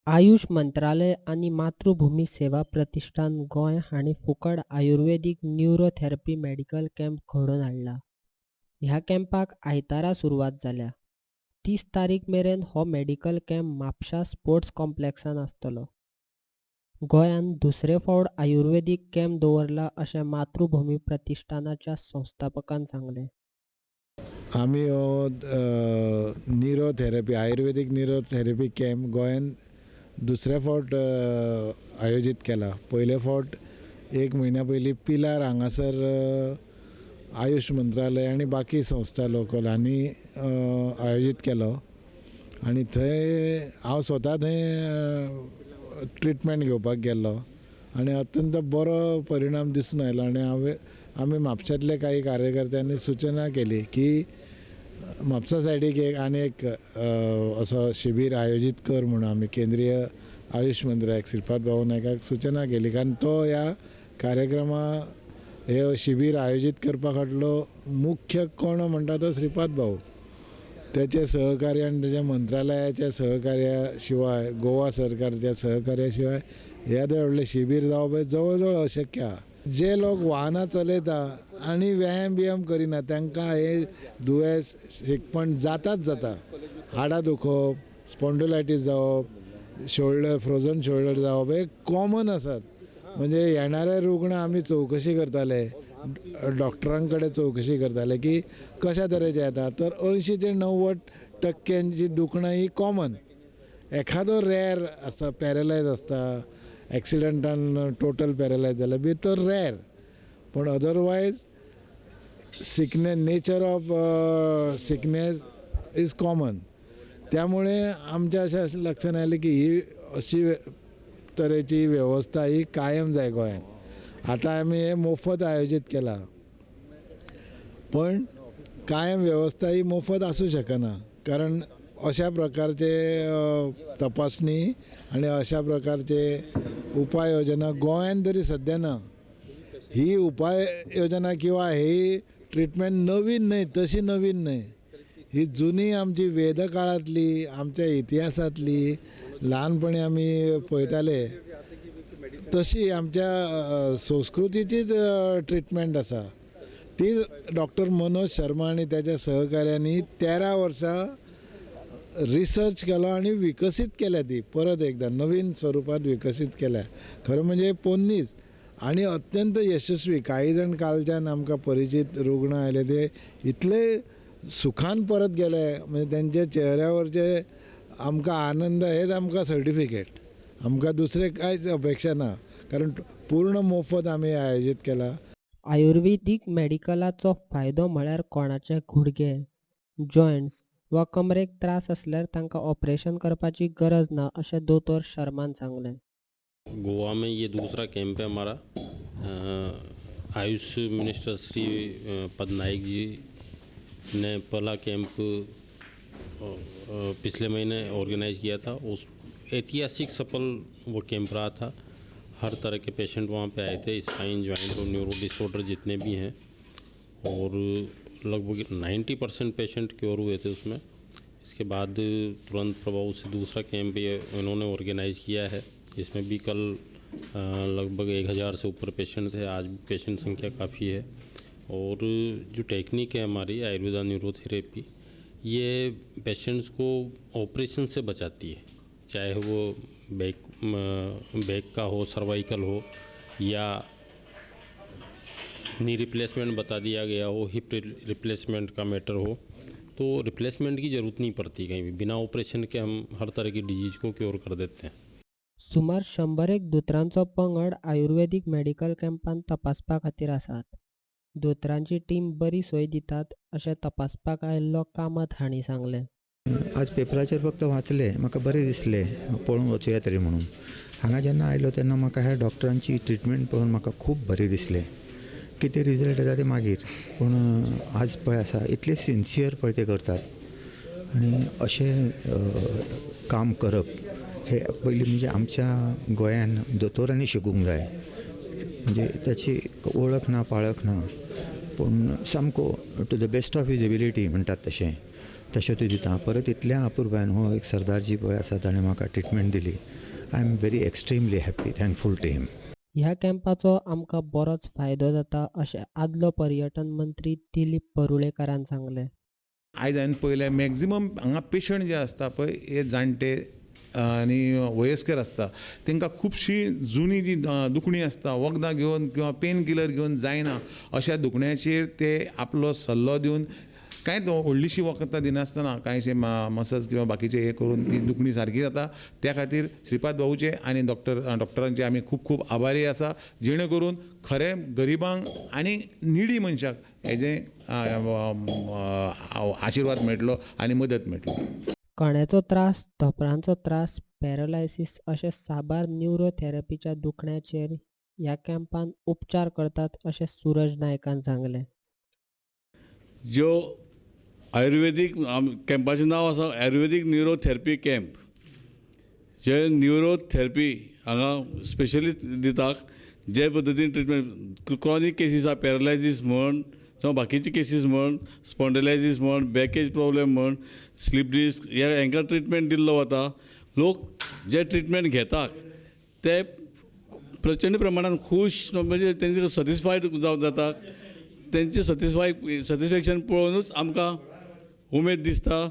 आयुष मंत्रालय आनी मातृभूमी सेवा प्रतिश्ठान गोंय हांणी फुकट आयुर्वेदीक न्युरो थेरपी मेडिकल कॅम्प घडोवन हाडला. ह्या कॅम्पाक आयतारा सुरवात जाल्या. 30 तारीख मेरेन हो मेडिकल कॅम्प म्हापशा स्पोर्ट्स कॉम्प्लेक्सांत आसतलो. गोंयांत दुसरे फावट आयुर्वेदीक कॅम्प दवरला अशें मातृभूमी प्रतिश्ठानाच्या संस्थापकान सांगलें. आमी हो neuro therapy, Ayurvedic neuro therapy camp गोंयांत दुसऱ्या फावट आयोजीत केला. पयले फावट एक म्हयन्या पयलीं पिलार हांगासर आयुष मंत्रालय आनी बाकी संस्था लोकल हांणी आयोजीत केलो आनी थंय हांव स्वता थंय ट्रिटमेंट घेवपाक गेल्लो आनी अत्यंत बरो परिणाम दिसून आयलो. आनी हांवें आमी म्हापशांतले काही कार्यकर्त्यांनी सुचना केली की म्हापसा सायडीक एक आनी एक असो शिबीर आयोजीत कर म्हणून आमी केंद्रीय आयुष मंत्र्याक श्रीपाद भाऊ नायकाक सुचना केली, कारण तो ह्या कार्यक्रमा हे शिबीर आयोजीत करपा फाटलो मुख्य कोण म्हणटा तो श्रीपाद भाऊ. त्याचे सहकार्य आनी त्याच्या मंत्रालयाच्या सहकार्या शिवाय, गोवा सरकारच्या सहकार्या शिवाय येदें व्हडलें शिबीर जावप हें जवळ जवळ अशक्य आहा. जे लोक वाहनां चलयता आनी व्यायाम बियाम करिना तांकां हे दुयेंस शिकपण जाताच जाता. हाडां दुखप, स्पॉन्डोलायटीस जावप, शोल्डर, फ्रोजन शोल्डर जावप हे कॉमन आसात. म्हणजे येणारे रुग्ण आमी चवकशी करताले, डॉक्टरां कडेन चवकशी करताले की कशा तरेचे येता, तर 80 ते 90% दुखणां ही कॉमन. एखादो रेर आसता, पॅरलायज आसता, एक्सिडंटान टोटल पॅरलायज जाल्यार बी तो रेर, पूण otherwise sickness, nature of sickness is common. त्यामुळे आमच्या अशें लक्षांत आयलें की ही अशी तरेची वेवस्था ही कायम जाय गोंयांत. आतां आमी हें मोफत आयोजीत केलां, पण कायम वेवस्था ही मोफत आसूं शकना, कारण अशा प्रकारचे तपासणी आनी अशा प्रकारचे उपाय योजना गोंयांत तरी सद्या ना. ही उपाय योजना किंवा ही ट्रिटमेंट नवीन न्हय, तशी नवीन न्हय, ही जुनी आमची वेदकाळांतली, आमच्या इतिहासांतली, ल्हानपणी आमी पळयताले तशी आमच्या संस्कृतीचीच ट्रिटमेंट आसा. ती डॉक्टर मनोज शर्मा आनी त्याच्या सहकार्यांनी 13 वर्सां रिसर्च केलो आनी विकसीत केल्या, ती परत एकदा नवीन स्वरुपात विकसीत केल्या. खरें म्हणजे पोन्नीच आनी अत्यंत यशस्वी. कांय जाण कालच्यान आमकां परिचीत रुग्ण आयले ते इतले सुखान परत गेले, म्हणजे तेंच्या चेहऱ्यावरचे आमकां आनंद हेच आमकां सर्टिफिकेट, आमकां दुसरें कांयच अपेक्षा ना, कारण पूर्ण मोफत आमी आयोजीत केला. आयुर्वेदीक मेडिकलाचो फायदो म्हळ्यार कोणाचे गुडघे, जॉयंट्स वा कमरेक त्रास आसल्यार तांकां ऑपरेशन करपाची गरज ना अशें दोतोर शर्मान सांगलें. गोवा में ये दूसरा कैंप है हमारा. आयुष मिनिस्टर श्री पदनायक जी ने पहला कैंप पिछले महीने ऑर्गेनाइज किया था. उस ऐतिहासिक सफल वो कैंप रहा था. हर तरह के पेशेंट वहाँ पे आए थे, स्पाइन, जॉइंट और न्यूरो डिसऑर्डर जितने भी हैं, और लगभग 90% पेशेंट क्योर हुए थे उसमें. इसके बाद तुरंत प्रभाव से दूसरा कैंप ये इन्होंने ऑर्गेनाइज़ किया है, इसमें भी कल लगभग 1000 से ऊपर पेशेंट थे. आज भी पेशेंट संख्या काफ़ी है. और जो टेक्निक है हमारी आयुर्वेदा न्यूरोथेरेपी, ये पेशेंट्स को ऑपरेशन से बचाती है, चाहे वो बैक का हो, सर्वाइकल हो, या नी रिप्लेसमेंट बता दिया गया हो, हिप रिप्लेसमेंट का मैटर हो, तो रिप्लेसमेंट की ज़रूरत नहीं पड़ती कहीं भी. बिना ऑपरेशन के हम हर तरह की डिजीज़ को क्योर कर देते हैं. सुमार 100 दोतोरांचो पंगड आयुर्वेदीक मेडिकल कॅम्पांत तपासपा खातीर आसात. दोतोरांची टीम बरी सोय दितात अशें तपासपाक आयिल्लो कामत हांणी सांगलें. आज पेपराचेर फक्त वाचलें, म्हाका बरें दिसलें, पळोवंक वचुया तरी म्हणून. हांगा जेन्ना आयलो तेन्ना म्हाका ह्या डॉक्टरांची ट्रिटमेंट पळोवन म्हाका खूब बरें दिसलें. कितें रिजल्ट येता तें मागीर, पूण आज पळय आसा इतले सिन्सियर पळय ते करतात आनी अशें काम करप हे पयलीं म्हणजे आमच्या गोंयान दोतोरांनी शिकूंक जाय. म्हणजे ताची वळख ना पाळख ना, पूण सामको to the best of his ability म्हणटात तशें तश्यो त्यो दिता. परत इतल्या अपुरबायेन हो एक सरदारजी पळय आसा, ताणें म्हाका ट्रिटमेंट दिली. I am very extremely happy, thankful to him. ह्या कॅम्पाचो आमकां बरोच फायदो जाता अशें आदलो पर्यटन मंत्री दिलीप परुळेकारान सांगलें. आयज हांवें पळयलें, मॅक्जिमम हांगा पेशंट जे आसता पळय, हे जाणटे आनी वयस्कर आसता. तांकां खुबशीं जुनी जी दुखणीं आसता, वखदां घेवन किंवा पेन किलर घेवन जायना, अशा दुखण्याचेर ते आपलो सल्लो दिवन, कांयच व्हडलीशीं वखदां दिनासतना, कांयशे मसाज किंवा बाकीचे हे करून ती दुखणी सारकी जाता. त्या खातीर श्रीपाद भाऊचे आनी डॉक्टरांचे आमी खूब खूब आभारी आसा, जेणे करून खरें गरिबांक आनी निडी मनशाक हेजें आशिर्वाद मेळटलो आनी मदत मेळटली. कण्याचो त्रास, धोंपरांचो त्रास, पॅरालायसीस अशे साबार न्युरोथेरपीच्या दुखण्याचेर ह्या कॅम्पान उपचार करतात अशें सूरज नायकान सांगलें. ज्यो आयुर्वेदीक कॅम्पाचें नांव आसा आयुर्वेदीक न्युरो थेरपी कॅम्प, जे न्युरो थेरपी हांगा स्पेशली दितात. जे पद्दतीन ट्रिटमेंट क्रॉनीक केसीस आसा, पॅरलायजीस म्हण जावं बाकीचे केसीस म्हण, स्पॉन्डलायजीस म्हण, बॅकेज प्रॉब्लेम म्हण, स्लीप डिस्क, ह्या हांकां ट्रिटमेंट दिल्लो वता. लोक जे ट्रिटमेंट घेतात ते प्रचंड प्रमाणान खूश, म्हणजे तेंचे सॅटिस्फायड जावं जाता. तेंचे सॅटिस्फॅक्शन पळोवनूच आमकां उमेद दिसता.